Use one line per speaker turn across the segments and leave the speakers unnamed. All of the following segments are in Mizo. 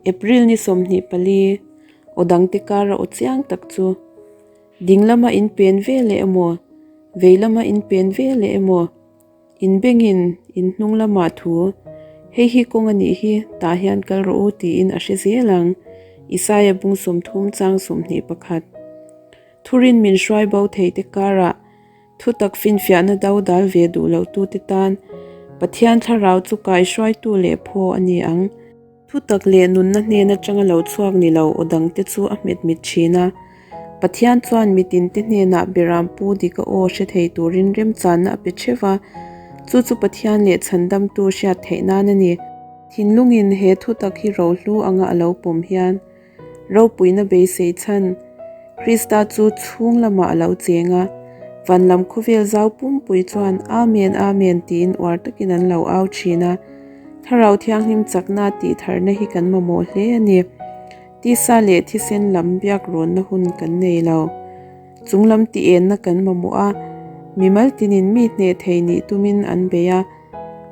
April ni 24, aw dangte kara aw chiang tak chu. Ding lama in pen ve leh emaw, vei lama in pen ve leh emaw, in bengin in hnung lamah thu, Hei hi kawng a nih hi, tah hian kal rawh u tiin a hre zel ang. Isaia bung 30 chang 21. Thurin min hruai bo thei te karah Thutak finfiahna do dal ve duh lohtute tan Pathian thlarau chu kaihruaitu leh phaw a ni ang. Thutak leh nunna hnen atanga lo chhuak ni lo aw dangte chu a hmet mit thin a. Pathian chuan mitinte hnenah beram pu dika aw hre thei turin remchanna a pe theuh a, chu chu Pathian leh chhandamtu hriat theih nan a ni. Thinlungin he thutak hi rohlu anga a lo pawm hian Ropuina beisei chhan, Krista chu chhung lamah a lo cheng a, van lam khawvel zau pumpui chuan Amen, Amen tiin uar takin an lo au thin a. Thlarau Thianghlim chakna tih tharna hi kan mamawh hle a ni. Tisa leh thisen lam biak rawnna hun kan nei lo. Chung lam tih enna kan mamawh a, mimal tinin mi hneh thei nih tumin an bei a,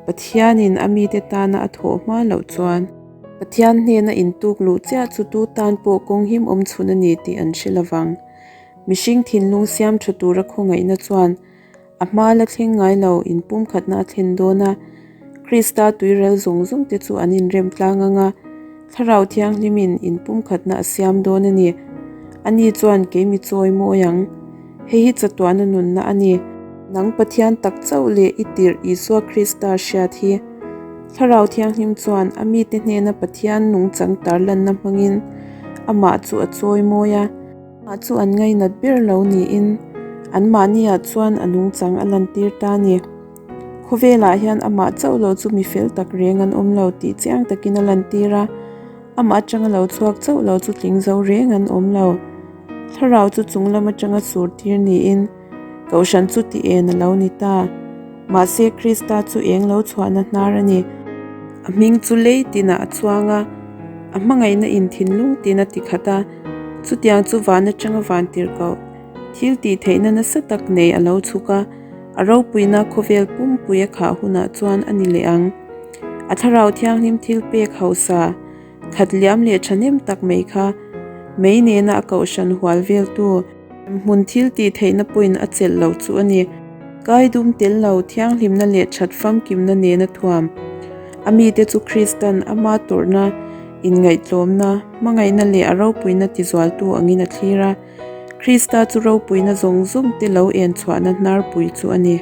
Pathianin a mite tana a thawh hma loh chuan. Pathian hnena intuk luh chiah chu tu tan pawh kawng him awm chhun a ni tih an hre lovang. Mihring thinlung siam tha tura khawngaihna chuan a hma la thleng ngai lo inpumkhatna a thlen dawn a, Krista tuiral zawng zawng te chu an inrem tlang ang a, Thlarau Thianghlimin inpumkhatna a siam dawn a ni. Ani chuan kei mi chawi mawi ang. Hei hi chatuahna nunna a ni. Nang Pathian tak chauh leh i tirh Isua Krista hriat hi. Thlarau Thianghlim chuan a mite hnena Pathian nungchang tarlanna hmangin amah chu a chawi mawi a. Amah chu an ngainat ber lo niin anmahniah chuan a nungchang a lantir ta a ni. Khawvelah hian amah chauh lo chu mi fel tak reng an awm lo tih chiang takin a lantir a, amah atanga lo chhuak chauh lo chu tling zo reng an awm lo. Thlarau chu chung lam atanga sur tir niin Kohhran chu ti en a lo ni ta. Mahse Krista chu eng lo chhuahna hnar a ni. A hming chu lei tinah a chuang a, a hmangaihna in thinlung tin a ti khat a, chutiang chu van atanga van tirhkoh thil tih theihna nasa tak nei a lo chhuk a, a ropuina khawvel pumpui a khah hunah chuan a ni leh ang. A Thlarau Thianghlim thil pek hausa khat liam leh thahnem tak mai kha mei nena a kohhran hual veltu hmun thil tih theihna pawhin a chelh lo chu a ni. Kaidum tel lo thianghlimna leh that famkimna nena thuam a mite chu Kristan ama tawrhna, inngaihtlawmna, hmangaihna leh a ropuina tizualtu angin a thlir a. Krista chu ropuina zawng zawng te lo en chhuahna hnarpui chu a ni.